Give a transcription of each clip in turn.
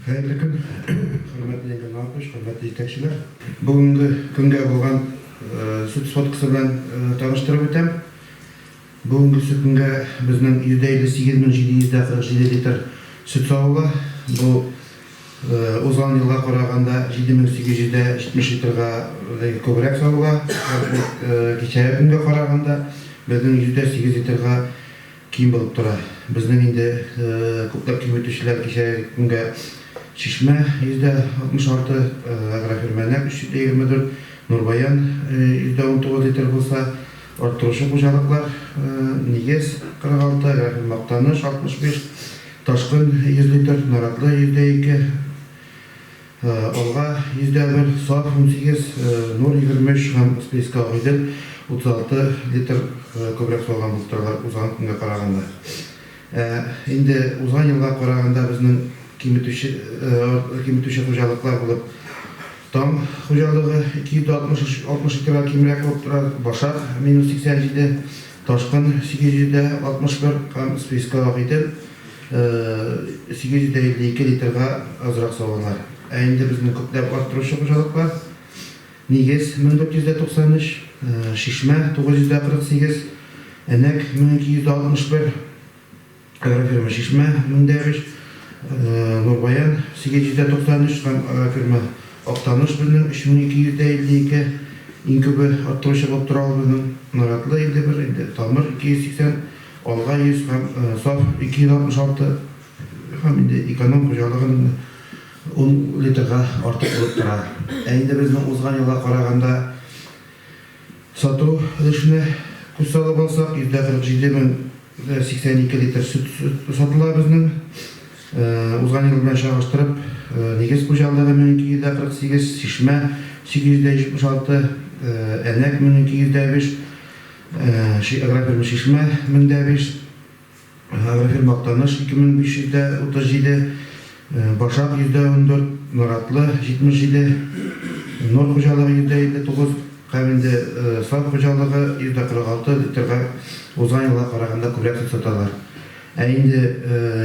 Хәерле көн, хөрмәтле Игорь Маркович, хөрмәтле җитәкчеләр. Бүгенге көнгә булган сөт сводкасы белән таныштырып үтәм. Бүгенгесе көнгә безнең 158 747 литр сөт савыла. Бу узган елга караганда 7870 литрга күбрәк савыла. Һәм кичәге көнгә караганда безнең 108 литрга ким булып тора. Безнең инде күпләп киметүчеләр кичәге көнгә Чишмә 66%, Агрофирма Әнәк 324, Нурбаян 19% литр булса, арттыручы хуҗалыклар Нигез 46, Агрофирма Актаныш 65, Ташкын 100 литр, Наратлы 2%, Алга 101, Саф 18, Нур 23 һәм Успенская Агыйдел 36 литр күбрәк салган булып торалар узган көнгә караганда. Ә инде узган елга караганда безнең киметүче киметүче хуҗалыклар булып Таң хуҗалыгы 260 60 литрга кимрәк булып тора, Башак минус 87, Ташкын 861 һәм Успенская Агыйдел 852 литрга азрак савалар. Ә инде безнең күпләп арттыручы хуҗалыклар, Нигез, 1493, Чишмә, 948, Әнәк, 1261, Агрофирма Чишмә, 1003, Нурбаян, 893 һәм Агрофирма Актаныш безнең 3252, иң күбе арттыручы булып тора ул безнең, Наратлы, 51, инде Тамыр, 280, Алга 100 һәм саф 266 һәм инде эконом хуҗалыгының 10 литрга артык булып тора. Ә инде безнең узган елга караганда сату өлешенә күз салып алсак, 147 082 литр сөт сатыла безнең. Узган ел белән чагыштырып, Нигез хуҗалыгы 1248, Чишмә 876, Әнәк 1205, Агрофирма Чишмә 1005, Агрофирма Актаныш 2537, Башак 14%, Наратлы 77, Нур хуҗалыгы 59% һәм инде Саф хуҗалыгы 46% литрга узган елга караганда күбрәк сөт саталар. Ә инде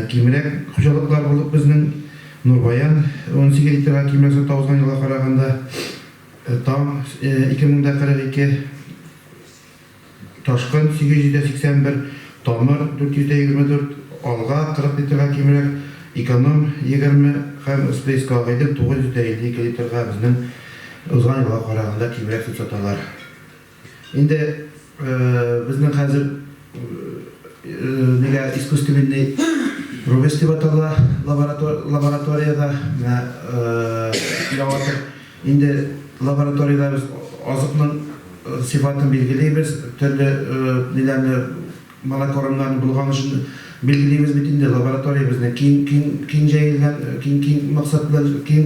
кимрәк хуҗалыклар булып безнең Нурбаян 18 литрга кимрәк сата узган елга караганда, Таң 2042, Ташкын, 881, Тамыр, 424, Алга, 40 литрга кимрәк, Эконом, 20 һәм Спейс Агыйдел 952 литрга безнең узган елга караганда кимрәк сөт саталар. Инде безнең хәзер нигә искусственный рубеж дип атала лабораториядә менә яңа төр. Инде лабораториядә без азыкның сыйфатын билгелибез, төрле ниләрне, монокормнарны болганышын билгелибез бит инде. Лаборатория безнең киң, киң, киң җәелгән, киң, киң максат белән, киң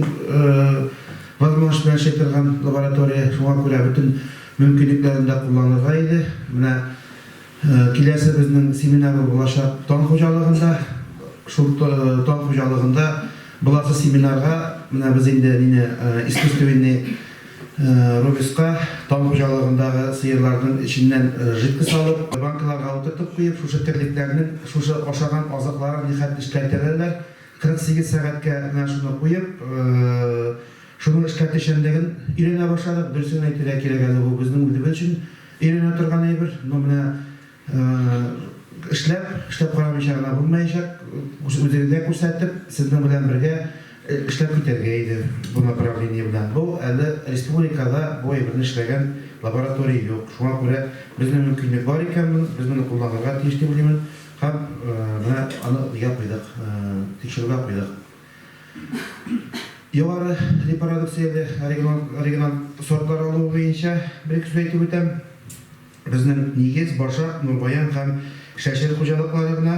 возможность белән эшли торган лаборатория. Шуңа күрә бөтен мөмкинлекләрен дә кулланырга иде. Менә киләсе безнең семинар булачак Таң хуҗалыгында. Шул Таң хуҗалыгында буласы семинарга менә без инде мине искусственный рубиска Таң хуҗалыгындагы сыерларның эченнән жидкость алып, банкаларга утыртып куеп, шушы терлекләрнең шушы ашаган азыкларын нихәтле эшкәртәләр, 48 сәгатькә менә шуны куеп, шуның эшкәртүчәнлеген өйрәнә башладык. Дөресен әйтергә кирәк, әле бу безнең үзебез өчен өйрәнә торган әйбер. Но менә эшләп, эшләп карамыйча гына булмаячак. Үзегезгә күрсәтеп, сезнең белән бергә эшләп китәргә иде бу направление белән. Бу әле республикада бу әйберне эшләгән лаборатория юк. Шуңа күрә безнең мөмкинлек бар икән, без моны кулланырга тиеш дип уйлыймын. Һәм менә аны нигә куйдык, тикшерүгә куйдык. Югары репродукцияле оригинал, оригинал сортлар алу буенча бер-ике сүз әйтеп үтәм. Безнең Нигез, Башак, Нурбаян һәм Шәшер хуҗалыклары гына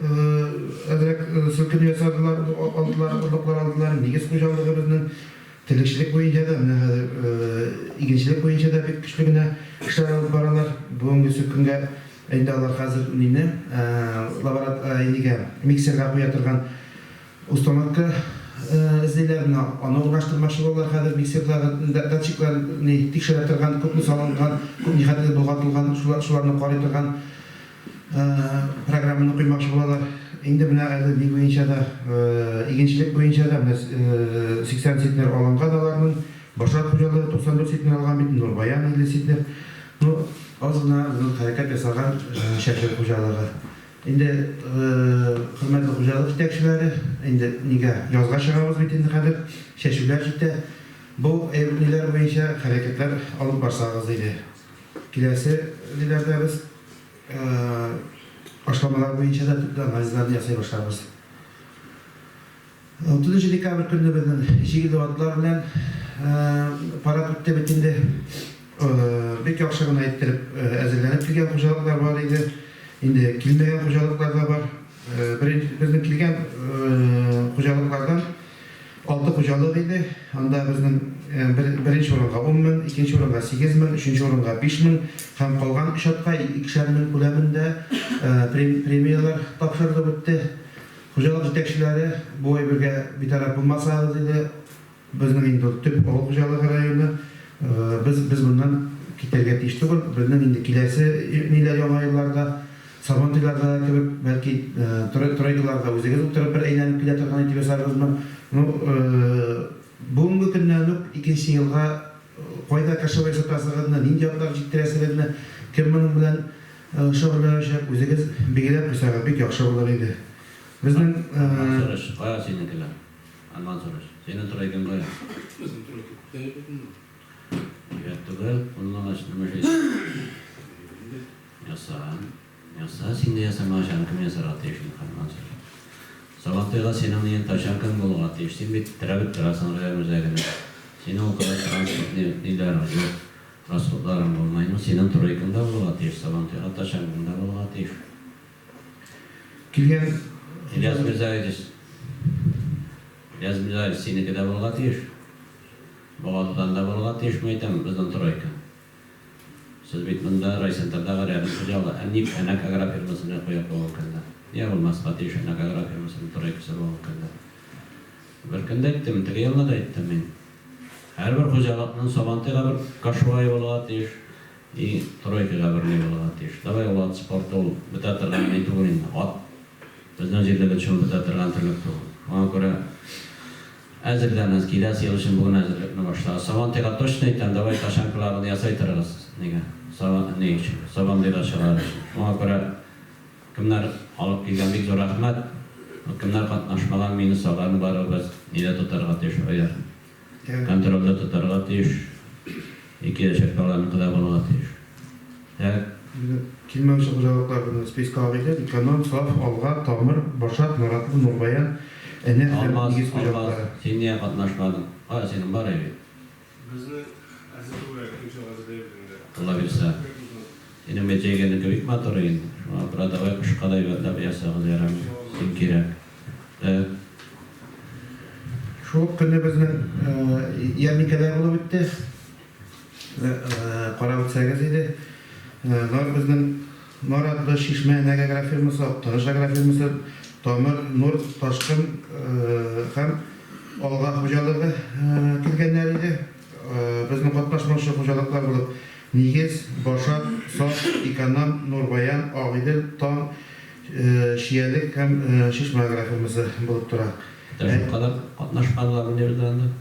әзрәк селкенү ясадылар, алдылар, орлыклар алдылар. Нигез хуҗалыгы безнең терлекчелек буенча да, менә хәзер игенчелек буенча да бик көчле генә эшләр алып баралар. Бүгенгесе көнгә инде алар хәзер мине лаборат нигә миксерга куя торган установка эзлиләр, менә аны урнаштырмакчы булалар хәзер, миксердагы датчиклар ни тикшерә торган, күпме салынган, күп нихәтле болгатылган, шуларны карый торган программаны куймакчы булалар. Инде менә әле ни буенча да, игенчелек буенча да менә 80 центнер алынган аларның. Башат хуҗалыгы 94 центнер алган бит, Нурбаян 50 центнер. Ну, аз гына безнең хәрәкәт ясаган Шәшер хуҗалыгы. Инде, хөрмәтле хуҗалык җитәкчеләре, инде нигә язга чыгабыз бит инде хәзер, чәчүләр җитә. Бу ниләр буенча хәрәкәтләр алып барсагыз иде. Киләсе ниләрдә без Ашламалар буенча да төпле анализларны ясый башларбыз. 30 декабрь көнне безнең җигеле атлар белән парад үтте бит инде. Бик яхшы гына иттереп әзерләнеп килгән хуҗалыклар бар иде. Инде килмәгән хуҗалыклар да бар. Беренче безнең килгән хуҗалыклардан алты хуҗалык иде. Анда безнең беренче урынга 10 мең, икенче урынга 8 мең, өченче урынга 5 мең һәм калган өч атка икешәр мең күләмендә премияләр тапшырылып үтте. Хуҗалык җитәкчеләре бу әйбергә битараф булмасагыз иде. Безнең инде ул төп авыл хуҗалыгы районы. Без без моннан китәргә тиеш түгел. Безнең инде киләсе ниләр яңа елларда, Сабантуйларда да кебек, бәлки тройкаларда үзегез утырып бер әйләнеп килә торган итеп ясарбызмы? Ну, бүгенге көннән үк икенче елга кайда кошевой сатасыгызны, нинди атлар җиктерәсегезне, кем моның белән шөгыльләнәчәк, үзегез билгеләп куйсагыз, бик яхшы булыр иде. Безнең. Мансурыч, кая синекеләр? Мансурыч, синең тройкаң кая? Безнең тройка күптән әйбәт инде. Әйбәт түгел, куллангач нәмә эшлисең? Инде. Яса. Яса, син дә ясамагач, аны кем ясарга тиеш инде, хәл, Мансур? Сабантуйга синең ниең тачанкаң булырга тиеш. Син бит терәлеп торасың район үзәгенә. Синең ул кадәр транспорт ни, ниләрең юк, расходларың булмый. Ну, синең тройкаң да булырга тиеш, Сабантуйга тачанкаң да булырга тиеш. Килгән. Ильяс Мирзаевич, Ильяс Мирзаевич, синеке дә булырга тиеш. Богатыдан да булырга тиеш, мин әйтәм, безнең тройка. Сез бит монда райцентрдагы рядом хуҗалыгы, ә ник Әнәк агрофирмасы белән куя бүгенге көндә? Нигә булмаска тиеш Әнәк агрофирмасының тройкасы бүгенге көндә? Бер көндә әйттем, теге елны да әйттем мин. Һәрбер хуҗалыкның Сабантуйга бер кашуае булырга тиеш и тройкага бер ни булырга тиеш. Давай ул ат спорты ул бетә торган ни түгел инде. Ат безнең җирлек өчен ул бетә торган терлек түгел. Шуңа күрә әзерләнегез, киләсе ел өчен бүген әзерлекне башлагыз. Сабантуйга точно әйтәм, давай тачанкаларны ясай торыгыз нигә, саба ни өчен, Сабантуйга чыгар өчен. Шуңа күрә кемнәр алып килгән, бик зур рәхмәт. Но кемнәр катнашмаган, минус аларны барыбер без нидә тотарга тиеш, ояр. Контрольдә тотарга тиеш. И киләчәктә аларныкы да булырга тиеш. Так. Килмәүче хуҗалыклар безнең списка Агыйдел, Эконом, Саф, Алга, Тамыр, Башак, Наратлы, Нурбаян, Әнәк һәм Алмаз, Нигез Алмаз, хуҗалыклары. син нигә катнашмадың? Кая, синең бар бит. Безнең әзер түгел әле, икенче елга әзерләйбез инде. Алла бирсә. Синең бит җәйгәнеке бик матур инде. Шуңа күрә давай кышка да әйбәтләп ясагыз, ярамый. Син кирәк. Так. Шул ук көнне безнең ярминкәләр булып үтте. Карап үтсәгез иде. Нар безнең Наратлы, Чишмә, Әнәк агрофирмасы, Актаныш агрофирмасы, Тамыр, Нур, Ташкын һәм Алга хуҗалыгы килгәннәр иде. Безнең катнашмаучы хуҗалыклар булып Нигез, Башак, Сак, Иканам, Нурбаян, Агыйдел, Таң, Чиялек һәм Чишмә агрофирмасы булып тора. Ә шулкадәр катнашмадылармыни бездә анда?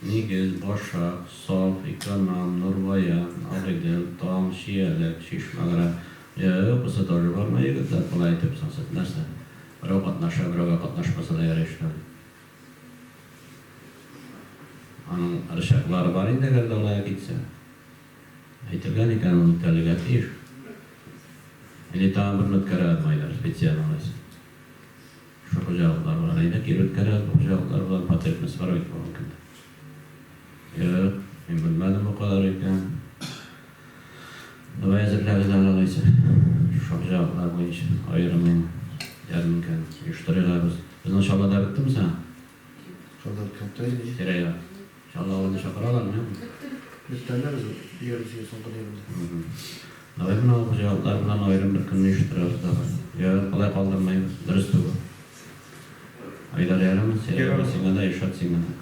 Нигез, Башак, Саф, Иканам, Нурбаян, Агыйдел, Таң, Чиялек, Чишмәгрә. Юк, бусы тоже бармый, егетләр, болай итеп соң сез нәрсә? Берәү катнаша, берәүгә катнашмаса да ярый что ли? Аның рычаглары бар инде, әгәр дә алай китсә. Әйтелгән икән, ул үтәлергә тиеш. Или тагын берне үткәрәбез, Айдар, специально алайса. Шушы хуҗалыклар белән. Әйдә, кире үткәрәбез бу хуҗалыклар белән, потребность бар бит бүгенге көндә. Юк, мин белмәдем бу кадәр икән. Давай әзерләгез әле алайса. Шушы хуҗалыклар буенча аерым инде ярминкәне оештырыйк әле без. Безнең Чаллыда беттеме соң? Чаллыда беткән түгел. Тирә-як. Чаллы авылына чакыралармы, юкмы? Беткәндә без 28 соңгы дигәндә. Давай менә ул хуҗалыклар белән аерым бер көнне оештырабыз давай. Юк, алай калдырмыйбыз, дөрес түгел. Айдар ярыймы? Серега сиңа да, Илшат сиңа да.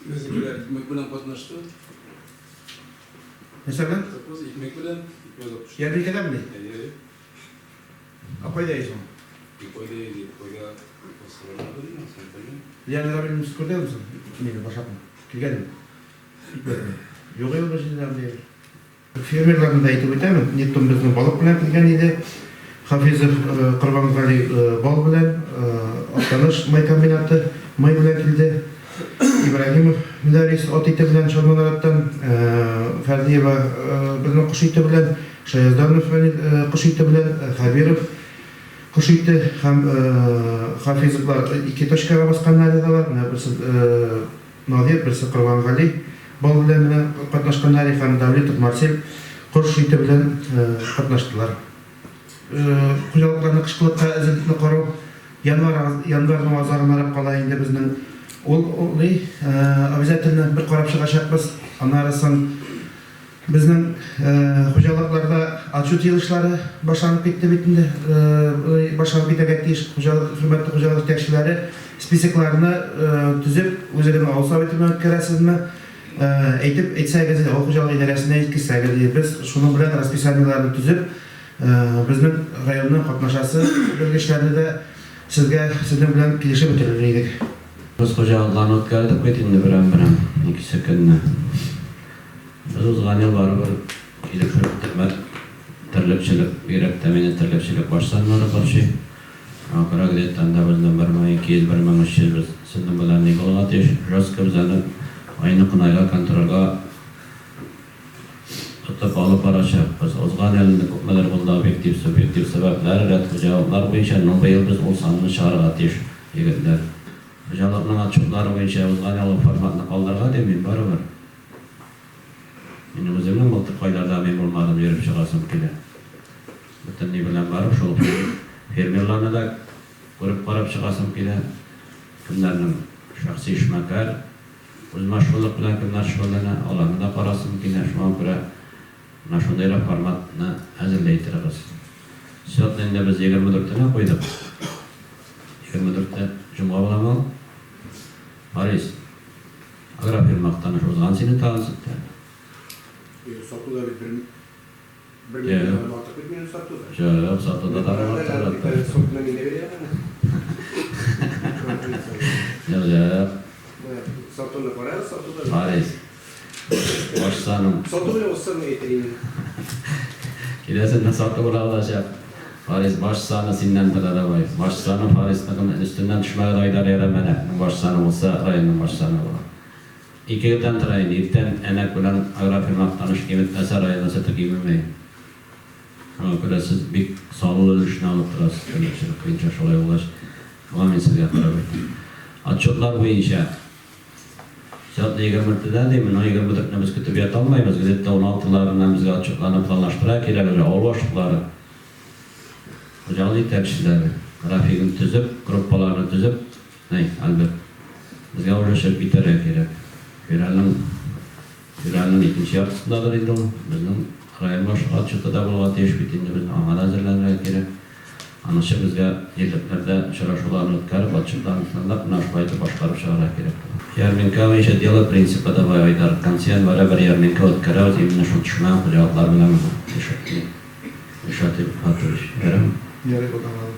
Безнекеләр икмәк белән катнашты. Нәрсә белән? Совхоз икмәк белән, икмәк алып төште. Ярминкәдәме ни? Әйе. Ә кайда исең? Кайда иде, кайда баскаларда белмим, син белмим. Лиана Равилевна сез күрдегезме соң? Мине башакны. Килгәнме? Итмәдеме? Юк, юк, бер җирдә андый. Фермерларны да әйтеп үтәмен, Нептун безнең балык белән килгән иде. Хафизов Корбангали бал белән, Актаныш май комбинаты май белән килде. Ибраһимов Мөдәррис ат ите белән Чалманараттан, Фәрдиева безнең кош ите белән, Шаязданов Фәнил кош ите белән, Хәбиров кош ите һәм Хафизовлар ике точкага басканнар иде алар. Менә берсе Надир, берсе Корбангали бал белән менә катнашканнар һәм Давлетов Марсель кош ите белән катнаштылар. Хуҗалыкларны кышкылыкка әзерлекне карау январь январьның азагынарак кала инде безнең. Ул ни, обязательно бер карап чыгачакбыз. Аннары соң Безнең хуҗалыкларда отчет җыелышлары башланып китте бит инде. Башланып китәргә тиеш. Хуҗалык, хөрмәтле хуҗалык җитәкчеләре, списокларны төзеп, үзегезнең авыл советы белән үткәрәсезме? Әйтеп әйтсәгез, авыл хуҗалыгы идарәсенә җиткезсәгез, без шуның белән расписаниеләрне төзеп, безнең районның катнашасы белгечләрне дә сезгә, сезнең белән килешеп бетерер идек. Без хуҗалыкларны үткәрдек бит инде берәм-берәм, икесе көнне. Без узган ел барыбер килешү бетермәк, терлекчелек, бигрәк тә мине терлекчелек баш саннары борчый. Шуңа күрә где-то анда безнең 1200, 1300 без сезнең белән ни булырга тиеш, жестко без аны айны-көнайга контрольгә тотып алып барачакбыз. Узган ел инде күпмедер булды объектив, субъектив сәбәпләр, ряд хуҗалыклар буенча, но быел без ул санны чыгарырга тиеш, егетләр. Хуҗалыкның отчетлары буенча узган елгы форматны калдырырга дим мин барыбер. Минем үземнең былтыр кайларда мин булмадым, йөреп чыгасым килә. Бөтен ни белән барып, шул фермерларны да күреп карап чыгасым килә. Кемнәрнең шәхси эшмәкәр, үзмәшгульлек белән кемнәр шөгыльләнә, аларны да карасым килә. Шуңа күрә менә шундыйрак форматны әзерли торыгыз. Счетны инде без 24-енә куйдык. 24-е җомга буламы ул? Харис. Агрофирма Актаныш узган сине тагын сөттә. Юк, сатуда бит бер бер миллионнан артык бит минем сатуда. Юк, сатуда тагын артыграк. Сотны мин дә бирәм аны. Юк, юк. Сатуны карагыз, сатуда. Харис. Баш саның. Сату белән узсам әйтер идем. Киләсендә сату була алачак. Фарис, баш саны синнән тора, давай. Баш саны Фарисныкын өстеннән төшмәгез Айдар Ярәмәнәпнең баш саны булса, районның баш саны була. Икегездән тора инде, иртән Әнәк белән агрофирма Актаныш киметмәсә, районның сөте кимеми. Шуңа күрә сез бик саллы өлешне алып торасыз терлекчелек буенча, шулай булгач, шуңа мин сезгә карап әйтәм. Отчетлар буенча. Чатны 24-дә дим, но 24-не без көтеп ята алмыйбыз, где-то 16-ларыннан безгә отчетларны планлаштыра кирәк уже, авыл башлыклары, хуҗалык җитәкчеләре графигын төзеп, группаларны төзеп, ни, Альберт, безгә уже чыгып китәргә кирәк. Февральнең, февральнең икенче яртысындадыр инде ул, безнең район башлыгы отчеты да булырга тиеш бит инде, безнең аңа да әзерләнергә кирәк. Анысы безгә җирлекләрдә очрашуларны үткәреп, отчетларны тыңлап, менә шулай итеп башкарып чыгарга кирәк була. Ярминкә буенча дело принципа давай, Айдар, в конце января бер ярминкә үткәрәбез, именно шул төшмәгән хуҗалыклар белән генә, Илшат Илфатович, ярыймы? Ярый, булды, аңладым.